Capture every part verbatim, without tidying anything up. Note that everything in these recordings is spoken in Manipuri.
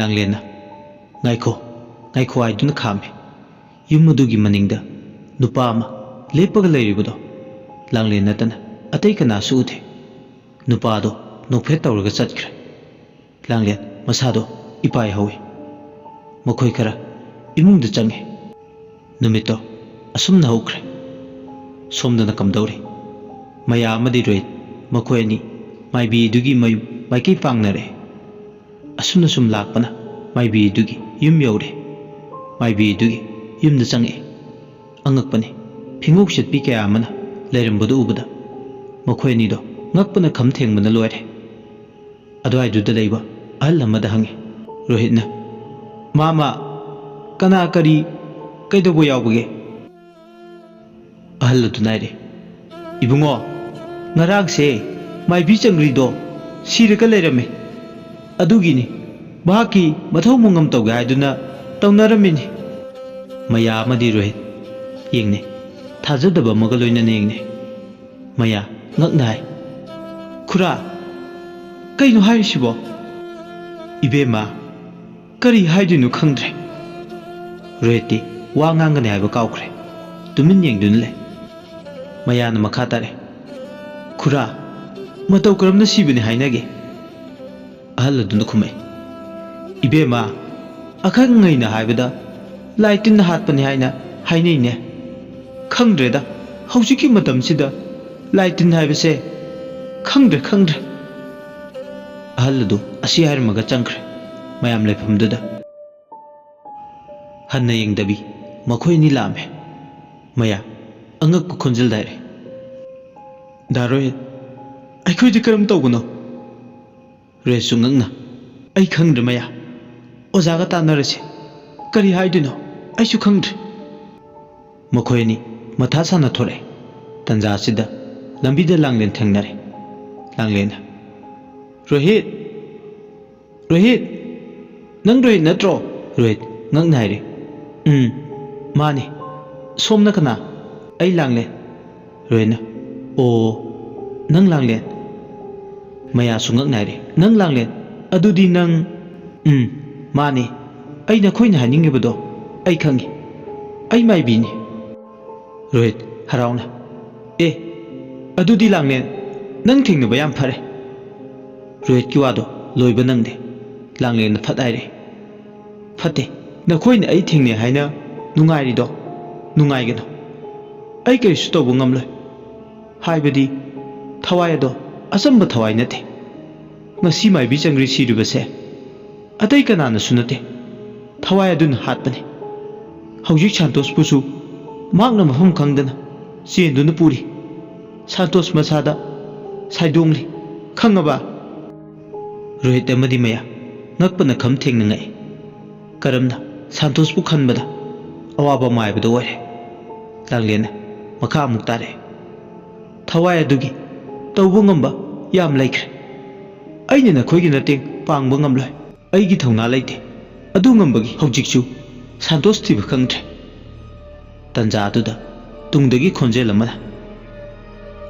ꯂꯥꯡꯂꯦꯟꯅ "ꯉꯥꯏꯈꯣ, ꯉꯥꯏꯈꯣ" ꯍꯥꯏꯗꯨꯅ ꯈꯥꯝꯃꯤ꯫ ꯌꯨꯝ ꯑꯗꯨꯒꯤ ꯃꯅꯤꯡꯗ ꯅꯨꯄꯥ ꯑꯃ ꯂꯦꯞꯄꯒ ꯂꯩꯔꯤꯕꯗꯣ ꯂꯥꯡꯂꯦꯟ ꯅꯠꯇꯅ ꯑꯇꯩ ꯀꯅꯥꯁꯨ ꯎꯗꯦ꯫ ꯅꯨꯄꯥꯗꯣ ꯅꯣꯛꯐꯦꯠ ꯇꯧꯔꯒ ꯆꯠꯈ꯭ꯔꯦ꯫ ꯂꯥꯡꯂꯦꯟ ꯃꯁꯥꯗꯣ ꯏꯄꯥꯏ ꯍꯧꯏ꯫ ꯃꯈꯣꯏ ꯈꯔ ꯏꯃꯨꯡꯗ ꯆꯪꯉꯦ꯫ ꯅꯨꯃꯤꯠꯇꯣ ꯑꯁꯨꯝꯅ ꯍꯧꯈ꯭ꯔꯦ꯫ ꯁꯣꯝꯗꯅ ꯀꯝꯗꯧꯔꯤ? ꯃꯌꯥ ꯑꯃꯗꯤ ꯔꯣꯍꯤꯠ, ꯃꯈꯣꯏ ꯑꯅꯤ ꯃꯥꯏꯕꯤꯗꯨꯒꯤ ꯃꯌꯨꯝ ꯃꯥꯏꯀꯩ ꯄꯥꯡꯅꯔꯦ꯫ ꯑꯁꯨꯝꯅ ꯁꯨꯝ ꯂꯥꯛꯄꯅ ꯃꯥꯏꯕꯤꯗꯨꯒꯤ ꯌꯨꯝ ꯌꯧꯔꯦ꯫ ꯃꯥꯏꯕꯤꯗꯨꯒꯤ ꯌꯨꯝꯗ ꯆꯪꯉꯛꯑꯦ꯫ ꯑꯉꯛꯄꯅꯤ, ꯐꯤꯉꯧ ꯆꯠꯄꯤ ꯀꯌꯥ ꯑꯃꯅ ꯂꯩꯔꯝꯕꯗꯨ ꯎꯕꯗ ꯃꯈꯣꯏ ꯑꯅꯤꯗꯣ ꯉꯛꯄꯅ ꯈꯝ ꯊꯦꯡꯕꯅ ꯂꯣꯏꯔꯦ꯫ ꯑꯗꯨꯋꯥꯏꯗꯨꯗ ꯂꯩꯕ ꯑꯍꯜ ꯑꯃꯗ ꯍꯪꯉꯤ꯫ ꯔꯣꯍꯤꯠꯅ, "ꯃꯥꯃ, ꯀꯅꯥ, ꯀꯔꯤ, ꯀꯩꯗꯧꯕ ꯌꯥꯎꯕꯒꯦ?" ꯑꯍꯜ ꯑꯗꯨꯅ ꯍꯥꯏꯔꯦ, "ꯏꯕꯨꯡꯉꯣ, ꯉꯔꯥꯡꯁꯦ ꯃꯥꯏꯕꯤ ꯆꯪꯒ꯭ꯔꯤꯗꯣ ꯁꯤꯔꯒ ꯂꯩꯔꯝꯃꯦ꯫ ꯑꯗꯨꯒꯤꯅꯤ, ꯃꯍꯥꯛꯀꯤ ꯃꯊꯧ ꯃꯉꯝ ꯇꯧꯒꯦ ꯍꯥꯏꯗꯨꯅ ꯇꯧꯅꯔꯝꯃꯤꯅꯤ"꯫ ꯃꯌꯥ ꯑꯃꯗꯤ ꯔꯣꯍꯤꯠ ꯌꯦꯡꯅꯩ, ꯊꯥꯖꯗꯕ ꯑꯃꯒ ꯂꯣꯏꯅꯅ ꯌꯦꯡꯅꯩ꯫ ꯃꯌꯥ ꯉꯛꯅ ꯍꯥꯏ, "ꯈꯨꯔꯥ, ꯀꯩꯅꯣ ꯍꯥꯏꯔꯤꯁꯤꯕꯣ?" "ꯏꯕꯦꯝꯃ, ꯀꯔꯤ ꯍꯥꯏꯗꯣꯏꯅꯣ ꯈꯪꯗ꯭ꯔꯦ"꯫ ꯔꯣꯍꯤꯠꯇꯤ ꯋꯥ ꯉꯥꯡꯒꯅꯤ ꯍꯥꯏꯕ ꯀꯥꯎꯈ꯭ꯔꯦ꯫ ꯇꯨꯃꯤꯟ ꯌꯦꯡꯗꯨꯅ ꯂꯩ꯫ ꯃꯌꯥꯅ ꯃꯈꯥ ꯇꯥꯔꯦ, "ꯈꯨꯔꯥ, ꯃꯇꯧ ꯀꯔꯝꯅ ꯁꯤꯕꯅꯤ ꯍꯥꯏꯅꯒꯦ?" ꯑꯍꯜ ꯑꯗꯨꯅ ꯈꯨꯝꯃꯛꯏ, "ꯏꯕꯦꯝꯃ, ꯑꯈꯪ ꯑꯍꯩꯅ ꯍꯥꯏꯕꯗ ꯂꯥꯏ ꯇꯤꯟꯅ ꯍꯥꯠꯄꯅꯤ ꯍꯥꯏꯅ ꯍꯥꯏꯅꯩꯅꯦ꯫ ꯈꯪꯗ꯭ꯔꯦꯗ, ꯍꯧꯖꯤꯛꯀꯤ ꯃꯇꯝꯁꯤꯗ ꯂꯥꯏ ꯇꯤꯟ ꯍꯥꯏꯕꯁꯦ ꯈꯪꯗ꯭ꯔꯦ, ꯈꯪꯗ꯭ꯔꯦ"꯫ ꯑꯍꯜ ꯑꯗꯨ ꯑꯁꯤ ꯍꯥꯏꯔꯝꯃꯒ ꯆꯪꯈ꯭ꯔꯦ ꯃꯌꯥꯝ ꯂꯩꯐꯝꯗꯨꯗ꯫ ꯍꯟꯅ ꯌꯦꯡꯗꯕꯤ ꯃꯈꯣꯏ ꯑꯅꯤ ꯂꯥꯛꯑꯝꯃꯦ꯫ ꯃꯌꯥ ꯑꯉꯛꯄ ꯈꯣꯟꯖꯦꯜꯗ ꯍꯥꯏꯔꯦ, "ꯗꯥ ꯔꯣꯍꯤꯠ, ꯑꯩꯈꯣꯏꯗꯤ ꯀꯔꯝ ꯇꯧꯕꯅꯣ?" ꯔꯣꯍꯤꯠꯁꯨ ꯉꯛꯅ, "ꯑꯩ ꯈꯪꯗ꯭ꯔꯦ ꯃꯌꯥ, ꯑꯣꯖꯥꯒ ꯇꯥꯟꯅꯔꯁꯤ, ꯀꯔꯤ ꯍꯥꯏꯗꯣꯏꯅꯣ ꯑꯩꯁꯨ ꯈꯪꯗ꯭ꯔꯦ"꯫ ꯃꯈꯣꯏ ꯑꯅꯤ ꯃꯊꯥ ꯁꯥꯅ ꯊꯣꯔꯛꯑꯦ꯫ ꯇꯟꯖꯥ ꯑꯁꯤꯗ ꯂꯝꯕꯤꯗ ꯂꯥꯡꯂꯦꯟ ꯊꯦꯡꯅꯔꯦ꯫ ꯂꯥꯡꯂꯦꯟꯅ, "ꯔꯣꯍꯤꯠ, ꯔꯣꯍꯤꯠ, ꯅꯪ ꯔꯣꯍꯤꯠ ꯅꯠꯇ꯭ꯔꯣ?" ꯔꯣꯍꯤꯠ ꯉꯛꯅ ꯍꯥꯏꯔꯦ, "ꯎꯝ, ꯃꯥꯅꯤ꯫ ꯁꯣꯝꯅ ꯀꯅꯥ?" "ꯑꯩ ꯂꯥꯡꯂꯦꯟ"꯫ ꯔꯣꯍꯤꯠꯅ, "ꯑꯣ, ꯅꯪ ꯂꯥꯡꯂꯦꯟ?" ꯃꯌꯥꯁꯨ ꯉꯛꯅ ꯍꯥꯏꯔꯦ, "ꯅꯪ ꯂꯥꯡꯂꯦꯟ? ꯑꯗꯨꯗꯤ ꯅꯪ"꯫ "ꯎꯝ, ꯃꯥꯅꯤ, ꯑꯩ ꯅꯈꯣꯏꯅ ꯍꯥꯏꯅꯤꯡꯉꯤꯕꯗꯣ ꯑꯩ ꯈꯪꯉꯤ꯫ ꯑꯩ ꯃꯥꯏꯕꯤꯅꯤ꯫ ꯔꯣꯍꯤꯠ ꯍꯔꯥꯎꯅ, "ꯑꯦ, ꯑꯗꯨꯗꯤ ꯂꯥꯡꯂꯦꯟ, ꯅꯪ ꯊꯦꯡꯅꯕ ꯌꯥꯝ ꯐꯔꯦ꯫" ꯔꯣꯍꯤꯠꯀꯤ ꯋꯥꯗꯣ ꯂꯣꯏꯕ ꯅꯪꯗꯦ꯫ ꯂꯥꯡꯂꯦꯟꯅ ꯐꯠ ꯍꯥꯏꯔꯦ, "ꯐꯠꯇꯦ, ꯅꯈꯣꯏꯅ ꯑꯩ ꯊꯦꯡꯅꯩ ꯍꯥꯏꯅ ꯅꯨꯡꯉꯥꯏꯔꯤꯗꯣ ꯅꯨꯡꯉꯥꯏꯒꯅꯨ꯫ ꯑꯩ ꯀꯔꯤꯁꯨ ꯇꯧꯕ ꯉꯝꯂꯣꯏ꯫ ꯍꯥꯏꯕꯗꯤ ꯊꯋꯥꯏ ꯑꯗꯣ ꯑꯆꯝꯕ ꯊꯋꯥꯏ ꯅꯠꯇꯦ꯫ ꯉꯁꯤ ꯃꯥꯏꯕꯤ ꯆꯪꯒ꯭ꯔꯤ ꯁꯤꯔꯤꯕꯁꯦ ꯑꯇꯩ ꯀꯅꯥꯅꯁꯨ ꯅꯠꯇꯦ, ꯊꯋꯥꯏ ꯑꯗꯨꯅ ꯍꯥꯠꯄꯅꯤ꯫ ꯍꯧꯖꯤꯛ ꯁꯥꯟꯇꯣꯁꯄꯨꯁꯨ ꯃꯍꯥꯛꯅ ꯃꯐꯝ ꯈꯪꯗꯅ ꯆꯦꯟꯗꯨꯅ ꯄꯨꯔꯤ꯫ ꯁꯥꯟꯇꯣꯁ ꯃꯁꯥꯗ ꯁꯥꯏꯗꯣꯡꯂꯤ, ꯈꯪꯉꯕ?" ꯔꯣꯍꯤꯠ ꯑꯃꯗꯤ ꯃꯌꯥ ꯉꯛꯄꯅ ꯈꯝ ꯊꯦꯡꯅ ꯉꯛꯏ꯫ ꯀꯔꯝꯅ ꯁꯥꯟꯇꯣꯁꯄꯨ ꯈꯟꯕꯗ ꯑꯋꯥꯕ ꯑꯃ ꯍꯥꯏꯕꯗꯨ ꯑꯣꯏꯔꯦ꯫ ꯂꯥꯡꯂꯦꯟꯅ ꯃꯈꯥ ꯑꯃꯨꯛ ꯇꯥꯔꯛꯑꯦ, "ꯊꯋꯥꯏ ꯑꯗꯨꯒꯤ ꯇꯧꯕ ꯉꯝꯕ ꯌꯥꯝ ꯂꯩꯈ꯭ꯔꯦ꯫ ꯑꯩꯅ ꯅꯈꯣꯏꯒꯤ ꯃꯇꯦꯡ ꯄꯥꯡꯕ ꯉꯝꯂꯣꯏ꯫ ꯑꯩꯒꯤ ꯊꯧꯅꯥ ꯂꯩꯇꯦ꯫ ꯑꯗꯨ ꯉꯝꯕꯒꯤ ꯍꯧꯖꯤꯛꯁꯨ ꯁꯥꯟꯇꯣꯁ ꯊꯤꯕ ꯈꯪꯗ꯭ꯔꯦ꯫" ꯇꯟꯖꯥ ꯑꯗꯨꯗ ꯇꯨꯡꯗꯒꯤ ꯈꯣꯟꯖꯦꯜ ꯑꯃꯅ,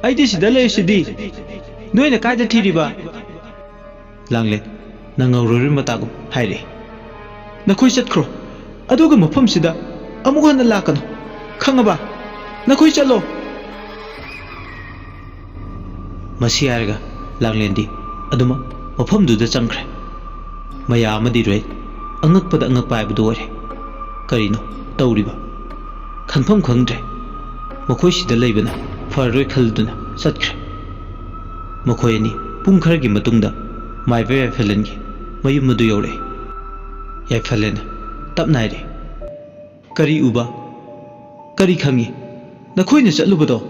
"ꯑꯩꯗꯤ ꯁꯤꯗ ꯂꯩꯔꯤꯁꯤꯗꯤ꯫ ꯅꯣꯏꯅ ꯀꯥꯏꯗ ꯊꯤꯔꯤꯕ?" ꯂꯥꯡꯂꯦꯟ ꯅꯪꯍꯧꯔꯣꯏ ꯃꯇꯥꯒꯨꯝ ꯍꯥꯏꯔꯛꯏ, "ꯅꯈꯣꯏ ꯆꯠꯈ꯭ꯔꯣ, ꯑꯗꯨꯒ ꯃꯐꯝꯁꯤꯗ ꯑꯃꯨꯛ ꯍꯟꯅ ꯂꯥꯛꯀꯅꯨ, ꯈꯪꯉꯕ? ꯅꯈꯣꯏ ꯆꯠꯂꯣ꯫" ꯃꯁꯤ ꯍꯥꯏꯔꯒ ꯂꯥꯡꯂꯦꯟꯗꯤ ꯑꯗꯨꯃꯛ ꯃꯐꯝꯗꯨꯗ ꯆꯪꯈ꯭ꯔꯦ꯫ ꯃꯌꯥ ꯑꯃꯗꯤ ꯔꯣꯍꯤꯠ ꯑꯉꯛꯄꯗ ꯑꯉꯛꯄ ꯍꯥꯏꯕꯗꯨ ꯑꯣꯏꯔꯦ꯫ ꯀꯔꯤꯅꯣ ꯇꯧꯔꯤꯕ? ꯈꯟꯐꯝ ꯈꯪꯗ꯭ꯔꯦ꯫ ꯃꯈꯣꯏ ꯁꯤꯗ ꯂꯩꯕꯅ ꯐꯔꯔꯣꯏ ꯈꯜꯂꯗꯨꯅ ꯆꯠꯈ꯭ꯔꯦ꯫ ꯃꯈꯣꯏ ꯑꯅꯤ ꯄꯨꯡ ꯈꯔꯒꯤ ꯃꯇꯨꯡꯗ ꯃꯥꯏꯕ ꯌꯥꯏꯐꯂꯦꯟꯒꯤ ꯃꯌꯨꯝ ꯑꯗꯨ ꯌꯧꯔꯛꯏ꯫ ꯌꯥꯏꯐꯂꯦꯟꯅ ꯇꯞꯅ ꯍꯥꯏꯔꯛꯏ, "ꯀꯔꯤ ꯎꯕ? ꯀꯔꯤ ꯈꯪꯉꯤ? ꯅꯈꯣꯏꯅ ꯆꯠꯂꯨꯕꯗꯣ?"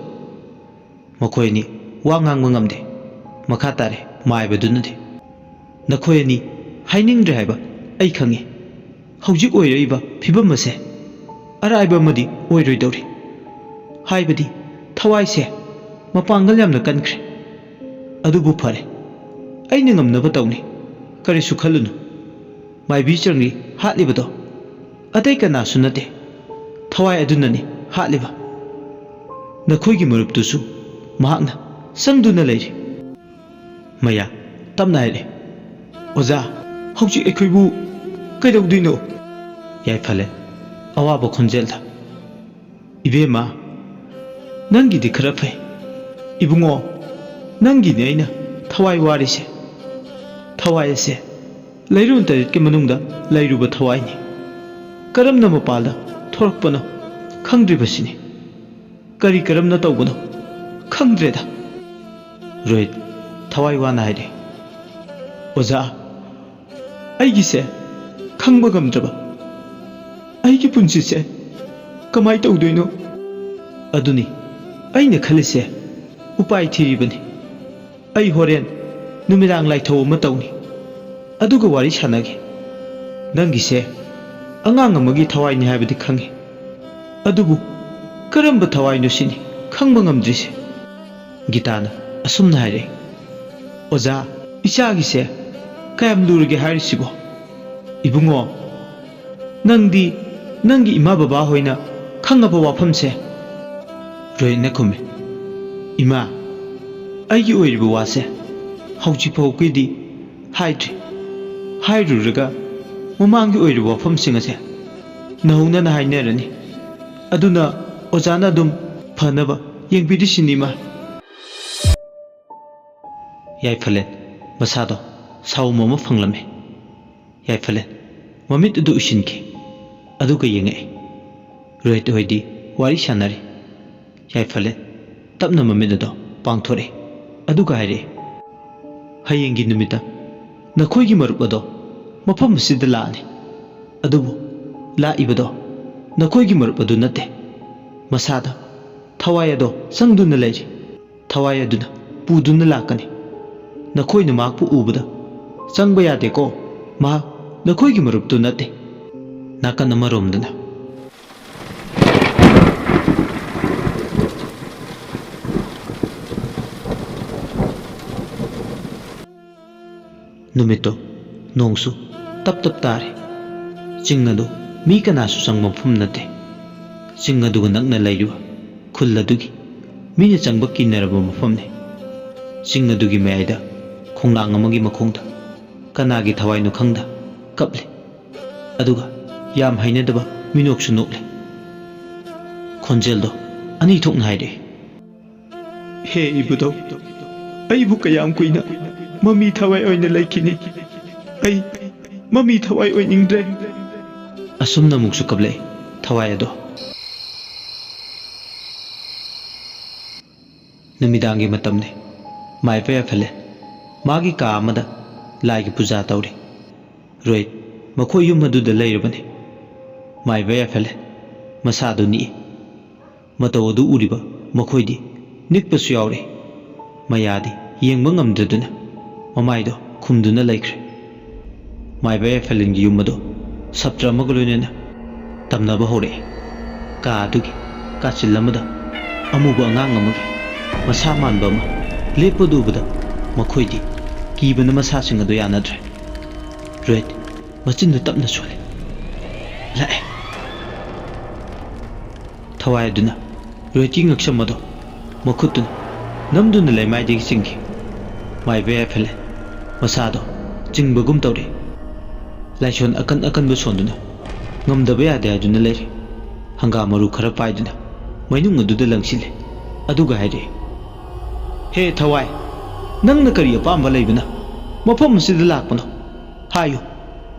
ꯃꯈꯣꯏ ꯑꯅꯤ ꯋꯥ ꯉꯥꯡꯕ ꯉꯝꯗꯦ꯫ ꯃꯈꯥ ꯇꯥꯔꯦ ꯃꯥꯏꯕꯗꯨꯅꯗꯤ, "ꯅꯈꯣꯏ ꯑꯅꯤ ꯍꯥꯏꯅꯤꯡꯗ꯭ꯔꯦ ꯍꯥꯏꯕ ꯑꯩ ꯈꯪꯉꯤ꯫ ꯍꯧꯖꯤꯛ ꯑꯣꯏꯔꯛꯏꯕ ꯐꯤꯕꯝ ꯑꯁꯦ ꯑꯔꯥꯏꯕ ꯑꯃꯗꯤ ꯑꯣꯏꯔꯣꯏꯗꯧꯔꯤ꯫ ꯍꯥꯏꯕꯗꯤ ꯊꯋꯥꯏꯁꯦ ꯃꯄꯥꯡꯒꯜ ꯌꯥꯝꯅ ꯀꯟꯈ꯭ꯔꯦ꯫ ꯑꯗꯨꯕꯨ ꯐꯔꯦ, ꯑꯩꯅ ꯉꯝꯅꯕ ꯇꯧꯅꯤ꯫ ꯀꯔꯤꯁꯨ ꯈꯜꯂꯨꯅꯨ꯫ ꯃꯥꯏꯕꯤ ꯆꯪꯔꯤ ꯍꯥꯠꯂꯤꯕꯗꯣ ꯑꯇꯩ ꯀꯅꯥꯁꯨ ꯅꯠꯇꯦ, ꯊꯋꯥꯏ ꯑꯗꯨꯅꯅꯤ ꯍꯥꯠꯂꯤꯕ꯫ ꯅꯈꯣꯏꯒꯤ ꯃꯔꯨꯞꯇꯨꯁꯨ ꯃꯍꯥꯛꯅ ꯆꯪꯗꯨꯅ ꯂꯩꯔꯤ꯫" ꯃꯌꯥ ꯇꯞꯅ ꯍꯥꯏꯔꯛꯏ, "ꯑꯣꯖꯥ, ꯍꯧꯖꯤꯛ ꯑꯩꯈꯣꯏꯕꯨ ꯀꯩꯗꯧꯗꯣꯏꯅꯣ? ꯌꯥꯏꯐꯂꯦꯟ ꯑꯋꯥꯕ ꯈꯣꯟꯖꯦꯜꯗ, "ꯏꯕꯦꯝꯃ, ꯅꯪꯒꯤꯗꯤ ꯈꯔ ꯐꯩ꯫ ꯏꯕꯨꯡꯉꯣ, ꯅꯪꯒꯤꯅꯦ ꯑꯩꯅ ꯊꯋꯥꯏ ꯋꯥꯔꯤꯁꯦ꯫ ꯊꯋꯥꯏ ꯑꯁꯦ ꯂꯩꯔꯣꯟ ꯇꯔꯦꯠꯀꯤ ꯃꯅꯨꯡꯗ ꯂꯩꯔꯨꯕ ꯊꯋꯥꯏꯅꯤ꯫ ꯀꯔꯝꯅ ꯃꯄꯥꯜꯗ ꯊꯣꯔꯛꯄꯅꯣ ꯈꯪꯗ꯭ꯔꯤꯕꯁꯤꯅꯤ꯫ ꯀꯔꯤ ꯀꯔꯝꯅ ꯇꯧꯕꯅꯣ ꯈꯪꯗ꯭ꯔꯦꯗ꯫" ꯔꯣꯍꯤꯠ ꯊꯋꯥꯏ ꯋꯥꯅ ꯍꯥꯏꯔꯦ, "ꯑꯣꯖꯥ, ꯑꯩꯒꯤꯁꯦ ꯈꯪꯕ ꯉꯝꯗ꯭ꯔꯕ꯫ ꯑꯩꯒꯤ ꯄꯨꯟꯁꯤꯁꯦ ꯀꯃꯥꯏ ꯇꯧꯗꯣꯏꯅꯣ?" "ꯑꯗꯨꯅꯤ ꯑꯩꯅ ꯈꯜꯂꯤꯁꯦ, ꯎꯄꯥꯏ ꯊꯤꯔꯤꯕꯅꯤ꯫ ꯑꯩ ꯍꯣꯔꯦꯟ ꯅꯨꯃꯤꯗꯥꯡ ꯂꯥꯏꯊꯧ ꯑꯃ ꯇꯧꯅꯤ, ꯑꯗꯨꯒ ꯋꯥꯔꯤ ꯁꯥꯟꯅꯒꯦ꯫ ꯅꯪꯒꯤꯁꯦ ꯑꯉꯥꯡ ꯑꯃꯒꯤ ꯊꯋꯥꯏꯅꯤ ꯍꯥꯏꯕꯗꯤ ꯈꯪꯉꯤ, ꯑꯗꯨꯕꯨ ꯀꯔꯝꯕ ꯊꯋꯥꯏꯅꯣ ꯁꯤꯅꯤ ꯈꯪꯕ ꯉꯝꯗ꯭ꯔꯤꯁꯦ꯫" ꯒꯤꯇꯥꯅ ꯑꯁꯨꯝꯅ ꯍꯥꯏꯔꯛꯏ, "ꯑꯣꯖꯥ, ꯏꯆꯥꯒꯤꯁꯦ ꯀꯌꯥꯝ ꯂꯨꯔꯒꯦ ꯍꯥꯏꯔꯤꯁꯤꯕꯣ? ꯏꯕꯨꯡꯉꯣ, ꯅꯪꯗꯤ ꯅꯪꯒꯤ ꯏꯃꯥ ꯕꯕꯥ ꯍꯣꯏꯅ ꯈꯪꯉꯕ ꯋꯥꯐꯝꯁꯦ?" ꯔꯣꯍꯤꯠꯅ ꯈꯨꯝꯃꯤ, "ꯏꯃꯥ, ꯑꯩꯒꯤ ꯑꯣꯏꯔꯤꯕ ꯋꯥꯁꯦ ꯍꯧꯖꯤꯛ ꯐꯥꯎꯒꯤꯗꯤ ꯍꯥꯏꯗ꯭ꯔꯤ꯫ ꯍꯥꯏꯔꯨꯔꯒ ꯃꯃꯥꯡꯒꯤ ꯑꯣꯏꯔꯤꯕ ꯋꯥꯐꯝꯁꯤꯡ ꯑꯁꯦ ꯅꯧꯍꯧꯅꯅ ꯍꯥꯏꯅꯔꯅꯤ꯫ ꯑꯗꯨꯅ ꯑꯣꯖꯥꯅ ꯑꯗꯨꯝ ꯐꯅꯕ ꯌꯦꯡꯕꯤꯔꯤꯁꯤꯅꯤ, ꯏꯃꯥ꯫" ꯌꯥꯏꯐꯂꯦꯟ ꯃꯁꯥꯗꯣ ꯁꯥꯎꯝ ꯑꯃ ꯐꯪꯂꯝꯃꯤ꯫ ꯌꯥꯏꯐꯂꯦꯟ ꯃꯃꯤꯠ ꯑꯗꯨ ꯎꯏꯁꯤꯟꯈꯤ, ꯑꯗꯨꯒ ꯌꯦꯡꯉꯛꯏ꯫ ꯔꯣꯍꯤꯠ ꯍꯣꯏꯗꯤ ꯋꯥꯔꯤ ꯁꯥꯟꯅꯔꯤ꯫ ꯌꯥꯏꯐꯂꯦꯟ ꯇꯞꯅ ꯃꯃꯤꯠ ꯑꯗꯣ ꯄꯥꯡꯊꯣꯔꯛꯏ, ꯑꯗꯨꯒ ꯍꯥꯏꯔꯛꯏ, "ꯍꯌꯦꯡꯒꯤ ꯅꯨꯃꯤꯠꯇ ꯅꯈꯣꯏꯒꯤ ꯃꯔꯨꯞ ꯑꯗꯣ ꯃꯐꯝ ꯑꯁꯤꯗ ꯂꯥꯛꯑꯅꯤ꯫ ꯑꯗꯨꯕꯨ ꯂꯥꯛꯏꯕꯗꯣ ꯅꯈꯣꯏꯒꯤ ꯃꯔꯨꯞ ꯑꯗꯨ ꯅꯠꯇꯦ꯫ ꯃꯁꯥꯗ ꯊꯋꯥꯏ ꯑꯗꯣ ꯆꯪꯗꯨꯅ ꯂꯩꯔꯤ꯫ ꯊꯋꯥꯏ ꯑꯗꯨꯅ ꯄꯨꯗꯨꯅ ꯂꯥꯛꯀꯅꯤ꯫ ꯅꯈꯣꯏꯅ ꯃꯍꯥꯛꯄꯨ ꯎꯕꯗ ꯆꯪꯕ ꯌꯥꯗꯦꯀꯣ꯫ ꯃꯍꯥꯛ ꯅꯈꯣꯏꯒꯤ ꯃꯔꯨꯞꯇꯨ ꯅꯠꯇꯦ꯫" ꯅꯥꯀꯟ ꯑꯃꯔꯣꯝꯗꯅ ꯅꯨꯃꯤꯠꯇꯣ ꯅꯣꯡꯁꯨ ꯇꯞ ꯇꯞ ꯇꯥꯔꯤ꯫ ꯆꯤꯡ ꯑꯗꯨ ꯃꯤ ꯀꯅꯥꯁꯨ ꯆꯪꯕ ꯃꯐꯝ ꯅꯠꯇꯦ꯫ ꯆꯤꯡ ꯑꯗꯨꯒ ꯅꯛꯅ ꯂꯩꯔꯤꯕ ꯈꯨꯜ ꯑꯗꯨꯒꯤ ꯃꯤꯅ ꯆꯪꯕ ꯀꯤꯅꯔꯕ ꯃꯐꯝꯅꯤ꯫ ꯆꯤꯡ ꯑꯗꯨꯒꯤ ꯃꯌꯥꯏꯗ ꯈꯣꯡꯅꯥꯡ ꯑꯃꯒꯤ ꯃꯈꯣꯡꯗ ꯀꯅꯥꯒꯤ ꯊꯋꯥꯏꯅꯣ ꯈꯪꯗ ꯀꯞꯂꯤ꯫ ꯑꯗꯨꯒ ꯌꯥꯝ ꯍꯩꯅꯗꯕ ꯃꯤꯅꯣꯛꯁꯨ ꯅꯣꯛꯂꯦ꯫ ꯈꯣꯟꯖꯦꯜꯗꯣ ꯑꯅꯤ ꯊꯣꯛꯅ ꯍꯥꯏꯔꯛꯏ꯫ "ꯍꯦ ꯏꯕꯨꯙꯧ, ꯑꯩꯕꯨ ꯀꯌꯥꯝ ꯀꯨꯏꯅ ꯃꯃꯤ ꯊꯋꯥꯏ ꯑꯣꯏꯅ ꯂꯩꯈꯤꯅꯤ? ꯑꯩ ꯃꯃꯤ ꯊꯋꯥꯏ ꯑꯣꯏꯅꯤꯡꯗ꯭ꯔꯦ"꯫ ꯑꯁꯨꯝꯅ ꯑꯃꯨꯛꯁꯨ ꯀꯞꯂꯛꯏ ꯊꯋꯥꯏ ꯑꯗꯣ꯫ ꯅꯨꯃꯤꯗꯥꯡꯒꯤ ꯃꯇꯝꯅꯤ꯫ ꯃꯥꯏꯕ ꯌꯥꯏꯐꯂꯦꯟ ꯃꯥꯒꯤ ꯀꯥ ꯑꯃꯗ ꯂꯥꯏꯒꯤ ꯄꯨꯖꯥ ꯇꯧꯔꯤ꯫ ꯔꯣꯍꯤꯠ ꯃꯈꯣꯏ ꯌꯨꯝ ꯑꯗꯨꯗ ꯂꯩꯔꯕꯅꯤ꯫ ꯃꯥꯏꯕ ꯌꯥꯏꯐꯂꯦꯟ ꯃꯁꯥꯗꯨ ꯅꯤꯛꯏ꯫ ꯃꯇꯧ ꯑꯗꯨ ꯎꯔꯤꯕ ꯃꯈꯣꯏꯗꯤ ꯅꯤꯛꯄꯁꯨ ꯌꯥꯎꯔꯤ꯫ ꯃꯌꯥꯗꯤ ꯌꯦꯡꯕ ꯉꯝꯗ꯭ꯔꯗꯨꯅ ꯃꯃꯥꯏꯗꯣ ꯈꯨꯝꯗꯨꯅ ꯂꯩꯈ꯭ꯔꯦ꯫ ꯃꯥꯏꯕ ꯌꯥꯏꯐꯂꯦꯟꯒꯤ ꯌꯨꯝ ꯑꯗꯨ ꯁꯥꯇ꯭ꯔ ꯑꯃꯒ ꯂꯣꯏꯅꯅ ꯇꯝꯅꯕ ꯍꯧꯔꯛꯏ꯫ ꯀꯥ ꯑꯗꯨꯒꯤ ꯀꯥꯆꯤꯜ ꯑꯃꯗ ꯑꯃꯨꯕ ꯑꯉꯥꯡ ꯑꯃꯒꯤ ꯃꯁꯥ ꯃꯥꯟꯕ ꯑꯃ ꯂꯦꯞꯄꯗꯨ ꯎꯕꯗ ꯃꯈꯣꯏꯗꯤ ꯀꯤꯕꯅ ꯃꯁꯥꯁꯤꯡ ꯑꯗꯨ ꯌꯥꯅꯗ꯭ꯔꯦ꯫ ꯔꯣꯍꯤꯠ ꯃꯆꯤꯟꯗꯨ ꯇꯞꯅ ꯁꯣꯜꯂꯤ꯫ "ꯂꯥꯛꯑꯦ"꯫ ꯊꯋꯥꯏ ꯑꯗꯨꯅ ꯔꯣꯍꯤꯠꯀꯤ ꯉꯛꯁꯝ ꯑꯗꯣ ꯃꯈꯨꯠꯇꯨꯅ ꯅꯝꯗꯨꯅ ꯂꯩꯃꯥꯏꯗꯒꯤ ꯆꯤꯡꯈꯤ꯫ ꯃꯥꯏꯕ ꯌꯥꯏꯐꯂꯦꯟ ꯃꯁꯥꯗꯣ ꯆꯤꯡꯕꯒꯨꯝ ꯇꯧꯔꯤ꯫ ꯂꯥꯏꯁꯣꯟ ꯑꯀꯟ ꯑꯀꯟꯕ ꯁꯣꯟꯗꯨꯅ ꯉꯝꯗꯕ ꯌꯥꯗꯦ ꯍꯥꯏꯗꯨꯅ ꯂꯩꯔꯤ꯫ ꯍꯪꯒꯥꯝ ꯃꯔꯨ ꯈꯔ ꯄꯥꯏꯗꯨꯅ ꯃꯩꯅꯨꯡ ꯑꯗꯨꯗ ꯂꯪꯁꯤꯜꯂꯦ꯫ ꯑꯗꯨꯒ ꯍꯥꯏꯔꯛꯏ, "ꯍꯦ ꯊꯋꯥꯏ, ꯅꯪꯅ ꯀꯔꯤ ꯑꯄꯥꯝꯕ ꯂꯩꯕꯅ ꯃꯐꯝ ꯑꯁꯤꯗ ꯂꯥꯛꯄꯅꯣ? ꯍꯥꯏꯌꯨ,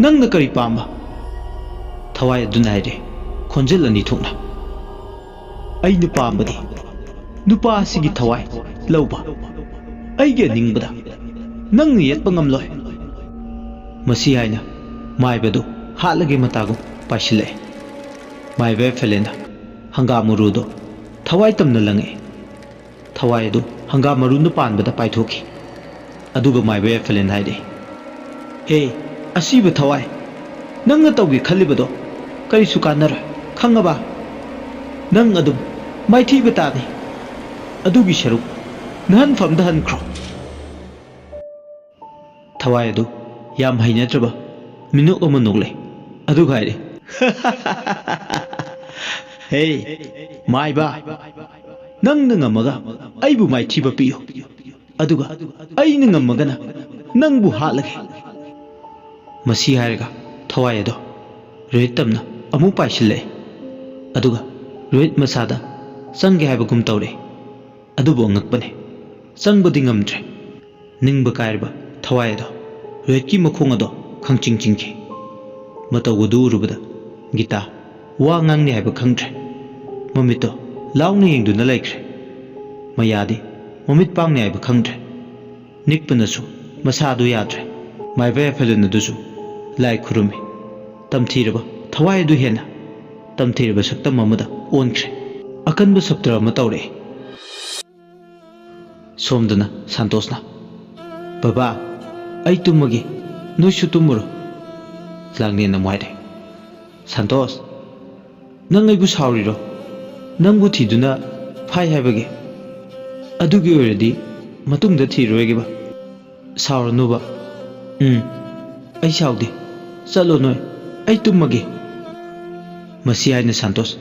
ꯅꯪꯅ ꯀꯔꯤ ꯄꯥꯝꯕ?" ꯊꯋꯥꯏ ꯑꯗꯨꯅ ꯍꯥꯏꯔꯛꯏ, ꯈꯣꯟꯖꯦꯜ ꯑꯅꯤ ꯊꯣꯛꯅ, "ꯑꯩꯅ ꯄꯥꯝꯕꯗꯤ ꯅꯨꯄꯥ ꯑꯁꯤꯒꯤ ꯊꯋꯥꯏ ꯂꯧꯕ꯫ ꯑꯩꯒꯤ ꯑꯅꯤꯡꯕꯗ ꯅꯪꯅ ꯌꯦꯠꯄ ꯉꯝꯂꯣꯏ"꯫ ꯃꯁꯤ ꯍꯥꯏꯅ ꯃꯥꯏꯕꯗꯨ ꯍꯥꯠꯂꯒꯦ ꯃꯇꯥꯒꯨꯝ ꯄꯥꯏꯁꯤꯜꯂꯛꯑꯦ꯫ ꯃꯥꯏꯕ ꯌꯥꯏꯐꯂꯦꯟꯅ ꯍꯪꯒꯥꯝ ꯃꯔꯨꯗꯣ ꯊꯋꯥꯏ ꯇꯝꯅ ꯂꯪꯉꯛꯑꯦ꯫ ꯊꯋꯥꯏ ꯑꯗꯨ ꯍꯪꯒꯥꯝ ꯃꯔꯨꯅ ꯄꯥꯟꯕꯗ ꯄꯥꯏꯊꯣꯛꯈꯤ꯫ ꯑꯗꯨꯒ ꯃꯥꯏꯕ ꯌꯥꯏꯐꯂꯦꯟ ꯍꯥꯏꯔꯛꯏ, "ꯍꯦ ꯑꯁꯤꯕ ꯊꯋꯥꯏ, ꯅꯪꯅ ꯇꯧꯒꯦ ꯈꯜꯂꯤꯕꯗꯣ ꯀꯔꯤꯁꯨ ꯀꯥꯟꯅꯔꯣꯏ, ꯈꯪꯉꯕ? ꯅꯪ ꯑꯗꯨꯝ ꯃꯥꯏꯊꯤꯕ ꯇꯥꯅꯤ꯫ ꯑꯗꯨꯒꯤ ꯁꯔꯨꯛ ꯅꯍꯟꯐꯝꯗ ꯍꯟꯈ꯭ꯔꯣ"꯫ ꯊꯋꯥꯏ ꯑꯗꯨ ꯌꯥꯝ ꯍꯩꯅꯗ꯭ꯔꯕ ꯃꯤꯅꯣꯛ ꯑꯃ ꯅꯣꯛꯂꯦ꯫ ꯑꯗꯨꯒ ꯍꯥꯏꯔꯦ, "ꯍꯦ ꯃꯥꯏꯕ, ꯅꯪꯅ ꯉꯝꯃꯒ ꯑꯩꯕꯨ ꯃꯥꯏꯊꯤꯕ ꯄꯤꯌꯨ, ꯑꯗꯨꯒ ꯑꯩꯅ ꯉꯝꯃꯒꯅ ꯅꯪꯕꯨ ꯍꯥꯠꯂꯒꯦ"꯫ ꯃꯁꯤ ꯍꯥꯏꯔꯒ ꯊꯋꯥꯏ ꯑꯗꯣ ꯔꯣꯍꯤꯠ ꯇꯝꯅ ꯑꯃꯨꯛ ꯄꯥꯏꯁꯤꯜꯂꯛꯑꯦ꯫ ꯑꯗꯨꯒ ꯔꯣꯍꯤꯠ ꯃꯁꯥꯗ ꯆꯪꯒꯦ ꯍꯥꯏꯕꯒꯨꯝ ꯇꯧꯔꯛꯑꯦ꯫ ꯑꯗꯨꯕꯨ ꯑꯉꯛꯄꯅꯦ, ꯆꯪꯕꯗꯤ ꯉꯝꯗ꯭ꯔꯦ꯫ ꯅꯤꯡꯕ ꯀꯥꯏꯔꯕ ꯊꯋꯥꯏ ꯑꯗꯣ, ꯔꯣꯍꯤꯠꯀꯤ ꯃꯈꯣꯡ ꯑꯗꯣ ꯈꯪꯆꯤꯡ ꯆꯤꯡꯈꯤ꯫ ꯃꯇꯧ ꯑꯗꯨ ꯎꯔꯨꯕꯗ ꯒꯤꯇꯥ ꯋꯥ ꯉꯥꯡꯅꯤ ꯍꯥꯏꯕ ꯈꯪꯗ꯭ꯔꯦ꯫ ꯃꯃꯤꯠꯇꯣ ꯂꯥꯎꯅ ꯌꯦꯡꯗꯨꯅ ꯂꯩꯈ꯭ꯔꯦ꯫ ꯃꯌꯥꯗꯤ ꯃꯃꯤꯠ ꯄꯥꯡꯅꯤ ꯍꯥꯏꯕ ꯈꯪꯗ꯭ꯔꯦ꯫ ꯅꯤꯛꯄꯅꯁꯨ ꯃꯁꯥꯗꯨ ꯌꯥꯗ꯭ꯔꯦ꯫ ꯃꯥꯏꯕ ꯌꯥꯏꯐꯂꯦꯟ ꯑꯗꯨꯁꯨ ꯂꯥꯏ ꯈꯨꯔꯨꯝꯃꯤ꯫ ꯇꯝꯊꯤꯔꯕ ꯊꯋꯥꯏ ꯑꯗꯨ ꯍꯦꯟꯅ ꯇꯝꯊꯤꯔꯕ ꯁꯛꯇꯝ ꯑꯃꯗ ꯑꯣꯟꯈ꯭ꯔꯦ꯫ ꯑꯀꯟꯕ ꯁꯞꯇ꯭ꯔ ꯑꯃ ꯇꯧꯔꯛꯏ꯫ ꯁꯣꯝꯗꯅ ꯁꯥꯟꯇꯣꯁꯅ, "ꯕꯕꯥ, ꯑꯩ ꯇꯨꯝꯃꯒꯦ, ꯅꯣꯏꯁꯨ ꯇꯨꯝꯃꯨꯔꯣ꯫" ꯂꯥꯡꯂꯦꯟꯅ ꯑꯃꯨꯛ ꯍꯥꯏꯔꯦ, "ꯁꯥꯟꯇꯣꯁ, ꯅꯪ ꯑꯩꯕꯨ ꯁꯥꯎꯔꯤꯔꯣ? ꯅꯪꯕꯨ ꯊꯤꯗꯨꯅ ꯐꯥꯏ ꯍꯥꯏꯕꯒꯤ? ꯑꯗꯨꯒꯤ ꯑꯣꯏꯔꯗꯤ ꯃꯇꯨꯡꯗ ꯊꯤꯔꯣꯏꯒꯦꯕ꯫ ꯁꯥꯎꯔꯅꯨꯕ꯫" "ꯎꯝ, ꯑꯩ ꯁꯥꯎꯗꯦ꯫ ꯆꯠꯂꯣ ꯅꯣꯏ, ꯑꯩ ꯇꯨꯝꯃꯒꯦ꯫" ꯃꯁꯤ ꯍꯥꯏꯅ ꯁꯥꯟꯇꯣꯁ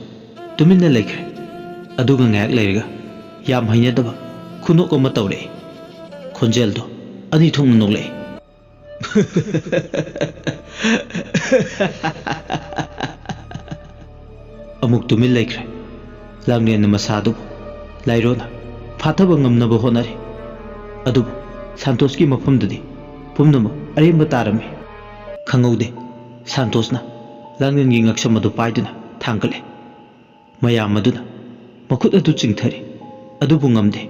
ꯇꯨꯃꯤꯟꯅ ꯂꯩꯈ꯭ꯔꯦ꯫ ꯑꯗꯨꯒ ꯉꯥꯏꯍꯥꯛ ꯂꯩꯔꯒ ꯌꯥꯝ ꯍꯩꯅꯗꯕ ꯈꯨꯅꯣꯛ ꯑꯃ ꯇꯧꯔꯛꯑꯦ꯫ ꯈꯣꯟꯖꯦꯜꯗꯣ ꯑꯅꯤ ꯊꯣꯛꯅ ꯅꯣꯛꯂꯛꯑꯦ꯫ ꯑꯃꯨꯛ ꯇꯨꯃꯤꯟ ꯂꯩꯈ꯭ꯔꯦ꯫ ꯂꯥꯡꯂꯦꯟꯅ ꯃꯁꯥꯗꯨꯕꯨ ꯂꯥꯏꯔꯣꯅ ꯐꯥꯊꯕ ꯉꯝꯅꯕ ꯍꯣꯠꯅꯔꯤ꯫ ꯑꯗꯨꯕꯨ ꯁꯥꯟꯇꯣꯁꯀꯤ ꯃꯐꯝꯗꯗꯤ ꯄꯨꯝꯅꯃꯛ ꯑꯔꯦꯝꯕ ꯇꯥꯔꯝꯃꯤ꯫ ꯈꯪꯍꯧꯗꯦ, ꯁꯥꯟꯇꯣꯁꯅ ꯂꯥꯡꯂꯦꯟꯒꯤ ꯉꯛꯁꯝ ꯑꯗꯨ ꯄꯥꯏꯗꯨꯅ ꯊꯥꯡꯒꯠꯂꯦ꯫ ꯃꯌꯥꯝ ꯑꯗꯨꯅ ꯃꯈꯨꯠ ꯑꯗꯨ ꯆꯤꯡꯊꯔꯤ, ꯑꯗꯨꯕꯨ ꯉꯝꯗꯦ꯫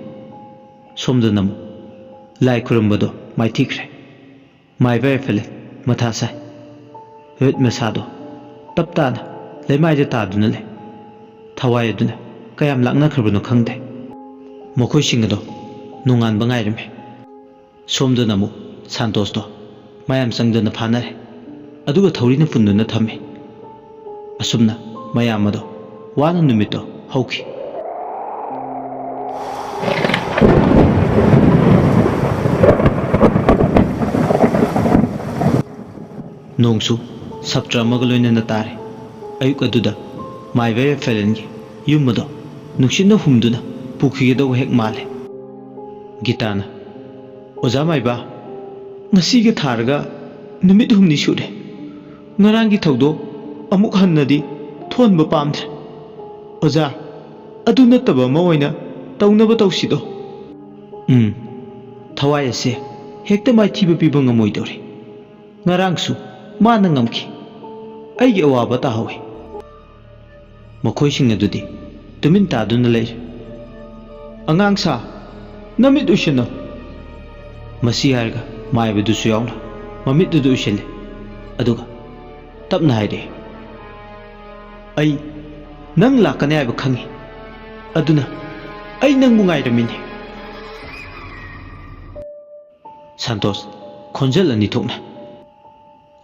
ꯁꯣꯝꯗꯅ ꯑꯃꯨꯛ ꯂꯥꯏ ꯈꯨꯔꯨꯝꯕꯗꯣ ꯃꯥꯏꯊꯤꯈ꯭ꯔꯦ꯫ ꯃꯥꯏꯕ ꯌꯥꯏꯐꯂꯦꯟ ꯃꯊꯥ ꯁꯥꯏ꯫ ꯔꯣꯍꯤꯠ ꯃꯁꯥꯗꯣ ꯇꯞ ꯇꯥꯅ ꯂꯩꯃꯥꯏꯗ ꯇꯥꯗꯨꯅ ꯂꯩ꯫ ꯊꯋꯥꯏ ꯑꯗꯨꯅ ꯀꯌꯥꯝ ꯂꯥꯛꯅꯈ꯭ꯔꯕꯅꯣ ꯈꯪꯗꯦ꯫ ꯃꯈꯣꯏꯁꯤꯡ ꯑꯗꯣ ꯅꯣꯡꯉꯥꯟꯕ ꯉꯥꯏꯔꯝꯃꯤ꯫ ꯁꯣꯝꯗꯅ ꯑꯃꯨꯛ ꯁꯥꯟꯇꯣꯁꯇꯣ ꯃꯌꯥꯝ ꯆꯪꯗꯅ ꯐꯥꯅꯔꯦ꯫ ꯑꯗꯨꯒ ꯊꯧꯔꯤꯅ ꯄꯨꯟꯗꯨꯅ ꯊꯝꯃꯤ꯫ ꯑꯁꯨꯝꯅ ꯃꯌꯥꯝ ꯑꯗꯣ ꯋꯥꯅ ꯅꯨꯃꯤꯠꯇꯣ ꯍꯧꯈꯤ꯫ ꯅꯣꯡꯁꯨ ꯁꯞꯇ꯭ꯔ ꯑꯃꯒ ꯂꯣꯏꯅꯅ ꯇꯥꯔꯦ꯫ ꯑꯌꯨꯛ ꯑꯗꯨꯗ ꯃꯥꯏꯕ ꯌꯥꯏꯐꯂꯦꯟꯒꯤ ꯌꯨꯝ ꯑꯗꯣ ꯅꯨꯡꯁꯤꯠꯅ ꯍꯨꯝꯗꯨꯅ ꯄꯨꯈꯤꯒꯗꯧꯕ ꯍꯦꯛ ꯃꯥꯜꯂꯦ꯫ ꯒꯤꯇꯥꯅ, "ꯑꯣꯖꯥ ꯃꯥꯏꯕ, ꯉꯁꯤꯒ ꯊꯥꯔꯒ ꯅꯨꯃꯤꯠ ꯍꯨꯝꯅꯤ ꯁꯨꯔꯦ꯫ ꯉꯔꯥꯡꯒꯤ ꯊꯧꯗꯣꯛ ꯑꯃꯨꯛ ꯍꯟꯅꯗꯤ ꯊꯣꯟꯕ ꯄꯥꯝꯗ꯭ꯔꯦ꯫ ꯑꯣꯖꯥ, ꯑꯗꯨ ꯅꯠꯇꯕ ꯑꯃ ꯑꯣꯏꯅ ꯇꯧꯅꯕ ꯇꯧꯁꯤꯗꯣ꯫ ꯎꯝ, ꯊꯋꯥꯏ ꯑꯁꯦ ꯍꯦꯛꯇ ꯃꯥꯏꯊꯤꯕ ꯄꯤꯕ ꯉꯝꯃꯣꯏꯗꯧꯔꯦ꯫ ꯉꯔꯥꯡꯁꯨ ꯃꯥꯅ ꯉꯝꯈꯤ꯫ ꯑꯩꯒꯤ ꯑꯋꯥꯕ ꯇꯥꯍꯧꯋꯤ꯫ ꯃꯈꯣꯏꯁꯤꯡ ꯑꯗꯨꯗꯤ ꯇꯨꯃꯤꯟ ꯇꯥꯗꯨꯅ ꯂꯩꯔꯦ꯫ "ꯑꯉꯥꯡ ꯁꯥ, ꯅꯃꯤꯠ ꯎꯏꯁꯤꯟꯅꯧ!" ꯃꯁꯤ ꯍꯥꯏꯔꯒ ꯃꯥꯏꯕꯗꯨꯁꯨ ꯌꯥꯎꯅ ꯃꯃꯤꯠ ꯑꯗꯨ ꯎꯏꯁꯤꯜꯂꯦ꯫ ꯑꯗꯨꯒ ꯇꯞꯅ ꯍꯥꯏꯔꯛꯑꯦ, "ꯑꯩ ꯅꯪ ꯂꯥꯛꯀꯅꯤ ꯍꯥꯏꯕ ꯈꯪꯉꯤ, ꯑꯗꯨꯅ ꯑꯩ ꯅꯪꯕꯨ ꯉꯥꯏꯔꯝꯃꯤꯅꯤ꯫" ꯁꯟꯇꯣꯁ, ꯈꯣꯟꯖꯦꯜ ꯑꯅꯤ ꯊꯣꯛꯅ,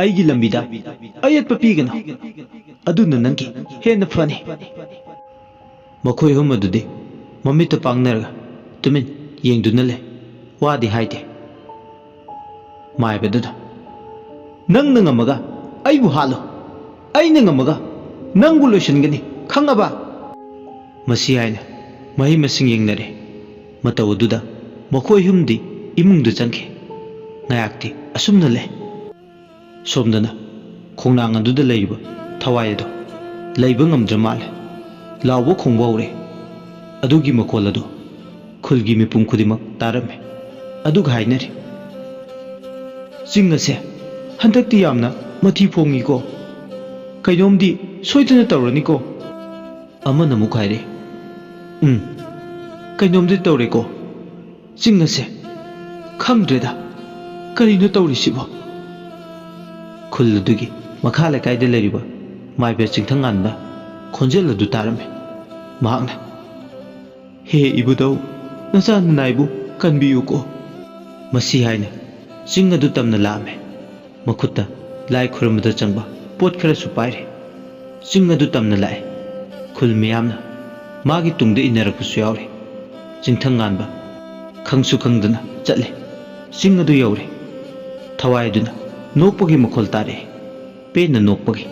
"ꯑꯩꯒꯤ ꯂꯝꯕꯤꯗ ꯑꯌꯦꯠꯄ ꯄꯤꯒꯅꯨ, ꯑꯗꯨꯅ ꯅꯪꯒꯤ ꯍꯦꯟꯅ ꯐꯅꯤ꯫" ꯃꯈꯣꯏ ꯑꯍꯨꯝ ꯑꯗꯨꯗꯤ ꯃꯃꯤꯠꯇ ꯄꯥꯡꯅꯔꯒ ꯇꯨꯃꯤꯟ ꯌꯦꯡꯗꯨꯅ ꯂꯩ꯫ ꯋꯥꯗꯤ ꯍꯥꯏꯗꯦ꯫ ꯃꯥꯏꯕꯗꯨꯗ, "ꯅꯪꯅ ꯉꯝꯃꯒ ꯑꯩꯕꯨ ꯍꯥꯠꯂꯨ, ꯑꯩꯅ ꯉꯝꯃꯒ ꯅꯪꯕꯨ ꯂꯣꯏꯁꯤꯟꯒꯅꯤ, ꯈꯪꯉꯕ?" ꯃꯁꯤ ꯍꯥꯏꯅ ꯃꯍꯩ ꯃꯁꯤꯡ ꯌꯦꯡꯅꯔꯦ꯫ ꯃꯇꯧ ꯑꯗꯨꯗ ꯃꯈꯣꯏ ꯑꯍꯨꯝꯗꯤ ꯏꯃꯨꯡꯗ ꯆꯪꯈꯤ꯫ ꯉꯥꯏꯍꯥꯛꯇꯤ ꯑꯁꯨꯝꯅ ꯂꯩ꯫ ꯁꯣꯝꯗꯅ ꯈꯣꯡꯅꯥꯡ ꯑꯗꯨꯗ ꯂꯩꯔꯤꯕ ꯊꯋꯥꯏ ꯑꯗꯣ ꯂꯩꯕ ꯉꯝꯗ꯭ꯔ ꯃꯥꯜꯂꯦ꯫ ꯂꯥꯎꯕ ꯈꯣꯡꯕ ꯍꯧꯔꯦ꯫ ꯑꯗꯨꯒꯤ ꯃꯈꯣꯜ ꯑꯗꯣ ꯈꯨꯜꯒꯤ ꯃꯤꯄꯨꯝ ꯈꯨꯗꯤꯡꯃꯛ ꯇꯥꯔꯝꯃꯤ꯫ ꯑꯗꯨꯒ ꯍꯥꯏꯅꯔꯤ, "ꯆꯤꯡ ꯑꯁꯦ ꯍꯟꯗꯛꯇꯤ ꯌꯥꯝꯅ ꯃꯊꯤ ꯐꯣꯡꯉꯤꯀꯣ꯫ ꯀꯩꯅꯣꯝꯗꯤ ꯁꯣꯏꯗꯅ ꯇꯧꯔꯅꯤꯀꯣ?" ꯑꯃꯅ ꯑꯃꯨꯛ ꯍꯥꯏꯔꯤ, "ꯎꯝ, ꯀꯩꯅꯣꯝꯗꯤ ꯇꯧꯔꯦꯀꯣ꯫ ꯆꯤꯡ ꯑꯁꯦ ꯈꯪꯗ꯭ꯔꯦꯗ, ꯀꯔꯤꯅꯣ ꯇꯧꯔꯤꯁꯤꯕꯣ?" ꯈꯨꯜ ꯑꯗꯨꯒꯤ ꯃꯈꯥ ꯂꯩꯀꯥꯏꯗ ꯂꯩꯔꯤꯕ ꯃꯥꯏꯕ ꯆꯤꯡꯊꯪꯉꯥꯟꯕ ꯈꯣꯟꯖꯦꯜ ꯑꯗꯨ ꯇꯥꯔꯝꯃꯤ꯫ ꯃꯍꯥꯛꯅ, "ꯍꯦ ꯏꯕꯨꯙꯧ, ꯅꯆꯥ ꯅꯅꯥꯏꯕꯨ ꯀꯟꯕꯤꯌꯨꯀꯣ꯫" ꯃꯁꯤ ꯍꯥꯏꯅ ꯆꯤꯡ ꯑꯗꯨ ꯇꯝꯅ ꯂꯥꯛꯑꯝꯃꯤ꯫ ꯃꯈꯨꯠꯇ ꯂꯥꯏ ꯈꯨꯔꯨꯝꯕꯗ ꯆꯪꯕ ꯄꯣꯠ ꯈꯔꯁꯨ ꯄꯥꯏꯔꯤ꯫ ꯆꯤꯡ ꯑꯗꯨ ꯇꯝꯅ ꯂꯥꯛꯏ꯫ ꯈꯨꯜ ꯃꯤꯌꯥꯝꯅ ꯃꯥꯒꯤ ꯇꯨꯡꯗ ꯏꯟꯅꯔꯛꯄꯁꯨ ꯌꯥꯎꯔꯤ꯫ ꯆꯤꯡꯊꯪꯉꯥꯟꯕ ꯈꯪꯁꯨ ꯈꯪꯗꯅ ꯆꯠꯂꯤ꯫ ꯆꯤꯡ ꯑꯗꯨ ꯌꯧꯔꯦ꯫ ꯊꯋꯥꯏ ꯑꯗꯨꯅ ꯅꯣꯛꯄꯒꯤ ꯃꯈꯣꯜ ꯇꯥꯔꯛꯏ꯫ ꯄꯦꯟꯅ ꯅꯣꯛꯄꯒꯤ꯫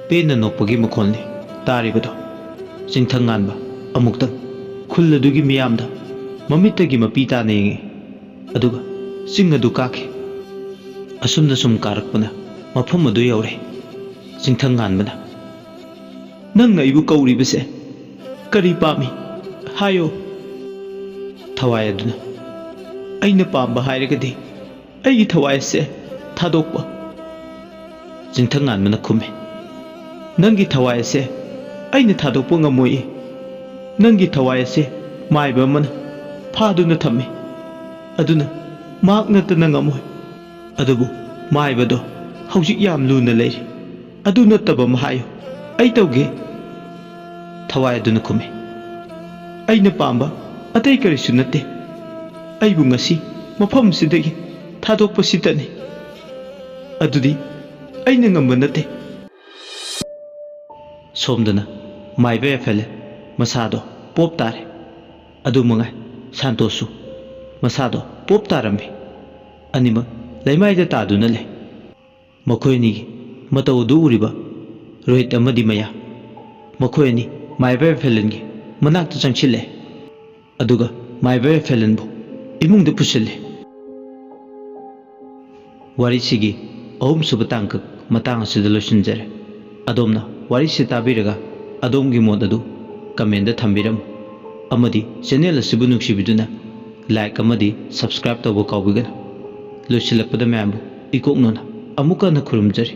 ꯄꯦꯟꯅ ꯅꯣꯛꯄꯒꯤ ꯃꯈꯣꯜꯅꯤ ꯇꯥꯔꯤꯕꯗꯣ꯫ ꯆꯤꯡꯊꯪꯉꯥꯟꯕ ꯑꯃꯨꯛꯇꯪ ꯈꯨꯜ ꯑꯗꯨꯒꯤ ꯃꯤꯌꯥꯝꯗ ꯃꯃꯤꯠꯇꯒꯤ ꯃꯄꯤ ꯇꯥꯅ ꯌꯦꯡꯉꯤ꯫ ꯑꯗꯨꯒ ꯆꯤꯡ ꯑꯗꯨ ꯀꯥꯈꯤ꯫ ꯑꯁꯨꯝꯅ ꯁꯨꯝ ꯀꯥꯔꯛꯄꯅ ꯃꯐꯝ ꯑꯗꯨ ꯌꯧꯔꯦ꯫ ꯆꯤꯡꯊꯪ ꯉꯥꯟꯕꯅ, "ꯅꯪꯅ ꯑꯩꯕꯨ ꯀꯧꯔꯤꯕꯁꯦ ꯀꯔꯤ ꯄꯥꯝꯃꯤ? ꯍꯥꯏꯌꯣ꯫" ꯊꯋꯥꯏ ꯑꯗꯨꯅ, "ꯑꯩꯅ ꯄꯥꯝꯕ ꯍꯥꯏꯔꯒꯗꯤ ꯑꯩꯒꯤ ꯊꯋꯥꯏ ꯑꯁꯦ ꯊꯥꯗꯣꯛꯄ꯫" ꯆꯤꯡꯊꯪ ꯉꯥꯟꯕꯅ ꯈꯨꯝꯃꯤ, "ꯅꯪꯒꯤ ꯊꯋꯥꯏ ꯑꯁꯦ ꯑꯩꯅ ꯊꯥꯗꯣꯛꯄ ꯉꯝꯃꯣꯏꯌꯦ꯫ ꯅꯪꯒꯤ ꯊꯋꯥꯏ ꯑꯁꯦ ꯃꯥꯏꯕ ꯑꯃꯅ ꯐꯥꯗꯨꯅ ꯊꯝꯃꯤ꯫ ꯑꯗꯨꯅ ꯃꯍꯥꯛ ꯅꯠꯇꯅ ꯉꯝꯃꯣꯏ꯫ ꯑꯗꯨꯕꯨ ꯃꯥꯏꯕꯗꯣ ꯍꯧꯖꯤꯛ ꯌꯥꯝ ꯂꯨꯅ ꯂꯩꯔꯤ꯫ ꯑꯗꯨ ꯅꯠꯇꯕ ꯑꯃ ꯍꯥꯏꯌꯨ꯫ ꯑꯩ ꯇꯧꯒꯦ꯫" ꯊꯋꯥꯏ ꯑꯗꯨꯅ ꯈꯨꯝꯃꯤ, "ꯑꯩꯅ ꯄꯥꯝꯕ ꯑꯇꯩ ꯀꯔꯤꯁꯨ ꯅꯠꯇꯦ꯫ ꯑꯩꯕꯨ ꯉꯁꯤ ꯃꯐꯝꯁꯤꯗꯒꯤ ꯊꯥꯗꯣꯛꯄꯁꯤꯇꯅꯤ꯫ ꯑꯗꯨꯗꯤ ꯑꯩꯅ ꯉꯝꯕ ꯅꯠꯇꯦ꯫" ꯁꯣꯝꯗꯅ ꯃꯥꯏꯕ ꯌꯥꯏꯐꯂꯦꯟ ꯃꯁꯥꯗꯣ ꯄꯣꯞ ꯇꯥꯔꯦ꯫ ꯑꯗꯨ ꯃꯉꯥꯏ, ꯁꯥꯟꯇꯣꯁꯁꯨ ꯃꯁꯥꯗꯣ ꯄꯣꯞ ꯇꯥꯔꯝꯃꯤ꯫ ꯑꯅꯤꯃꯛ ꯂꯩꯃꯥꯏꯗ ꯇꯥꯗꯨꯅ ꯂꯩ꯫ ꯃꯈꯣꯏ ꯑꯅꯤꯒꯤ ꯃꯇꯧ ꯑꯗꯨ ꯎꯔꯤꯕ ꯔꯣꯍꯤꯠ ꯑꯃꯗꯤ ꯃꯌꯥ, ꯃꯈꯣꯏ ꯑꯅꯤ ꯃꯥꯏꯕ ꯌꯥꯏꯐꯂꯦꯟꯒꯤ ꯃꯅꯥꯛꯇ ꯆꯪꯁꯤꯜꯂꯦ꯫ ꯑꯗꯨꯒ ꯃꯥꯏꯕ ꯌꯥꯏꯐꯂꯦꯟꯕꯨ ꯏꯃꯨꯡꯗ ꯄꯨꯁꯤꯜꯂꯦ꯫ ꯋꯥꯔꯤꯁꯤꯒꯤ ꯑꯍꯨꯝꯁꯨꯕ ꯇꯥꯡꯀꯛ ꯃꯇꯥꯡ ꯑꯁꯤꯗ ꯂꯣꯏꯁꯤꯟꯖꯔꯦ꯫ ꯑꯗꯣꯝꯅ ꯋꯥꯔꯤꯁꯤ ꯇꯥꯕꯤꯔꯒ ꯑꯗꯣꯝꯒꯤ ꯃꯣꯠ ꯑꯗꯨ comment ꯊꯝꯕꯤꯔꯝꯃꯨ꯫ ꯑꯃꯗꯤ channel ꯑꯁꯤꯕꯨ ꯅꯨꯡꯁꯤꯕꯤꯗꯨꯅ like ꯑꯃꯗꯤ subscribe ꯇꯧꯕ ꯀꯥꯎꯕꯤꯒꯅꯨ꯫ ꯂꯣꯏꯁꯤꯜꯂꯛꯄꯗ ꯃꯌꯥꯝꯕꯨ ꯏꯀꯣꯛꯅꯅ ꯑꯃꯨꯛꯀ ꯍꯟꯅ ꯈꯨꯔꯨꯝꯖꯔꯤ꯫